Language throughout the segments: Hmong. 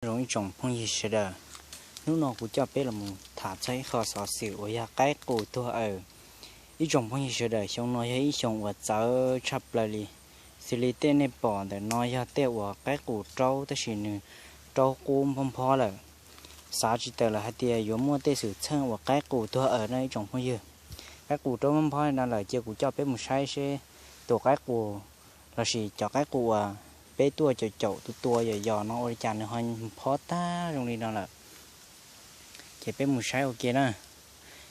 Zoo ib tsoom phooj ywg sawv daws, hnub no kuv coj peb los mus tham txog ib qho xov xwm uas yog qaib qus tuag aws. Ib tsoom phooj ywg sawv daws, xyoo no yog ib xyoo uas txawv tshaj plaws li. Xws li tej nej pom ntawm no yog tej uas qaib qus raub tab sis nws raub qub nphob nphob lawm. Xav tsis tawm lawm hais tias yuav muaj tej xwm txheej uas qaib qus tuag aws no ib tsoom phooj ywg. Qaib qus raub nphob nphob no lawm ces kuv coj peb mus saib seb tus qaib qus lossis cov qaib qus uas peb tuaj caum caum tua tua yos yos no ua li cas nws ho nphob tag zoo li no lawm. Ces peb mus saib ua ke na.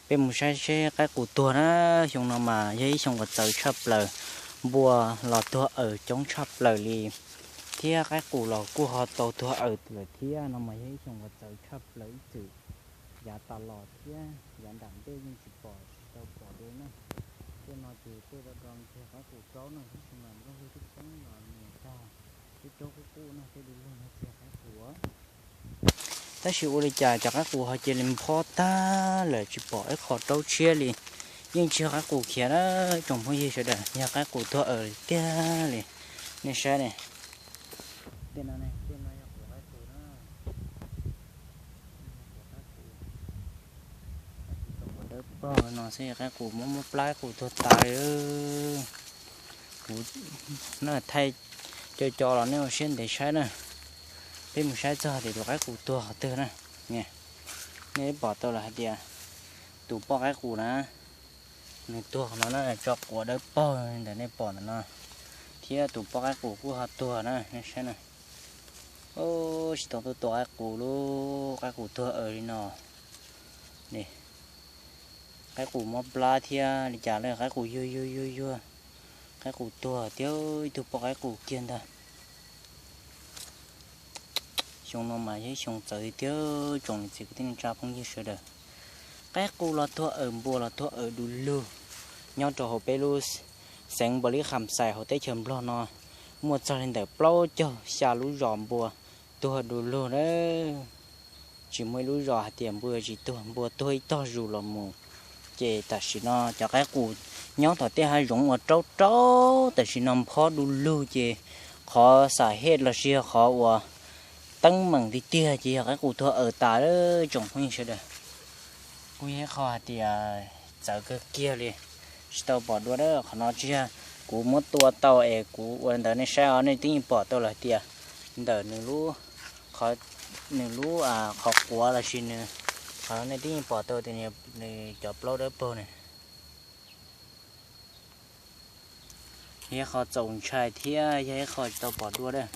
Peb mus saib seb qaib qus tuag na. Xyoo no mas yog ib xyoo uas txawv tshaj plaws, npua los tuag aws coob tshaj plaws li, thiab qaib qus los kuj ho tau tuag aws lawm thiab. No mas yog ib xyoo uas txawv tshaj plaws ib txwm yav tas los thiab yav nram ntej yeej tsis pom tsis tau pom dua na. Tej no ces tej do do ntshe qaib qus raub na, tab sis mas nplooj ywg twb poob los nias tag, twb raub qub qub no, tej du lug no tsis yog qaib qus. Tab sis ua li cas cov qaib qus ho cia li nphob tag lawm tsis pom ib qho raub tshiab li. Yeej tsis yog qaib qus khiav na tsoom phooj ywg sawv daws, yog qaib qus tuag aws tiag li. Nej saib ne, tej no ne, tej no yog quav qaib qus na. Qaib qus tau quav dawb paug no xwb, qaib qus muab muab plab qus tuag tas. Kuv na thaij co co los nej ua siab ntev saib na. Peb mus saib txog tias tus qaib qus tuag qhov twg na. Nej pom tau lawm hais tias tus poj qaib qus na, nws tuag qhov no na, tso quav dawb paug ntawm nej pom ntawm no, thiab tus poj qaib qus kuj ho tuag na, nej saib na. Tsis tau tuaj tua qaib qus lub, qaib qus tuag aws li no. Qaib qus mob plab thiab li cas lawm, qaib qus yuag yuag yuag yuag, qaib qus tuag thiab ib tug poj qaib qus kiag ntag. Xyoo no mas yog ib xyoo txawv tiag tsoom niam txiv kwv tij neej tsa phooj ywg sawv daws. Qaib qus los tuag aws, npua los tuag aws du lug. Nyob rau hauv peb lub xeev Npaus Lis Kham Xais hauv teb chaws Nplog no muaj txog li ntawm plaub caug xya lub zos npua tuag du lug na. Tsis muaj ib lub zos hais tias npua tsis tuag, npua tuag ib tog zus los mus. Ces tam sim no cov qaib qus nyob tom tej hav zoov uas raub raub tam sim no nphob du lug ces qhov xam hej los sis yog qhov uas teeb meem tiag tiag ces yog qaib qus tuag aws tas lawm tsoom phooj ywg sawv daws. Kuj yog ib qho hais tias txawv kawg kiag li, tsis tau pom dua lawm. Qhov no tsis yog kuv muab tua tau es kuv ua li ntawd nej saib os, nej twb yeej pom tau lawm hais tias ntawm nws lub, qhov, nws lub qhov quav los sis nws, qhov nej twb yeej pom tau tias nws cov plaub dawb paug ne. Yog ib qho txaus ntshai thiab yog ib qho tsis tau pom dua lawm.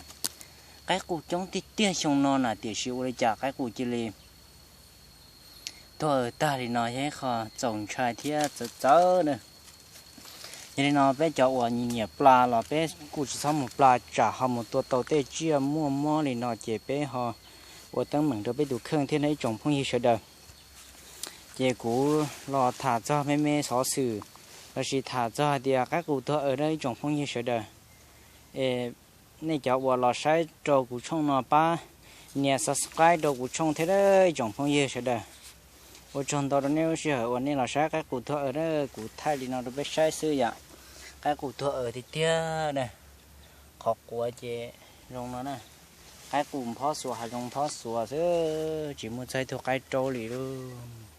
Qaib qus coob tiag tiag xyoo no na, tiam sis ua li cas qaib qus cia li tuag aws tag li no, yog ib qho txaus ntshai thiab txawv txawv na. Yog li no peb cov uas nyiam nyiam plas los peb kuj tsis txhob mus plas, tsam ho mus tua tau tej tsiaj muaj mob li no ces peb ho ua teeb meem rau peb tus kheej thiab na ib tsoom phooj ywg sawv daws. Ces kuv los tham txog me me xov xwm los sis tham txog hais tias qaib qus tuag aws na ib tsoom phooj ywg sawv daws. Es nej cov uas los saib rau kuv tshooj no pab nias subscribe rau kuv tshooj thiab na ib tsoom phooj ywg sawv daws. Ua tsaug ntau rau nej lub sij hawm uas nej los saib qaib qus tuag aws na, kuv thaij li no rau peb saib xwb yom. Qaib qus tuag aws tiag tiag na. Qhov quav ces zoo no na. Qaib qus nphob xuas hav zoov nphob xuas xwb, tsis muaj txog ib tug qaib raub li lub.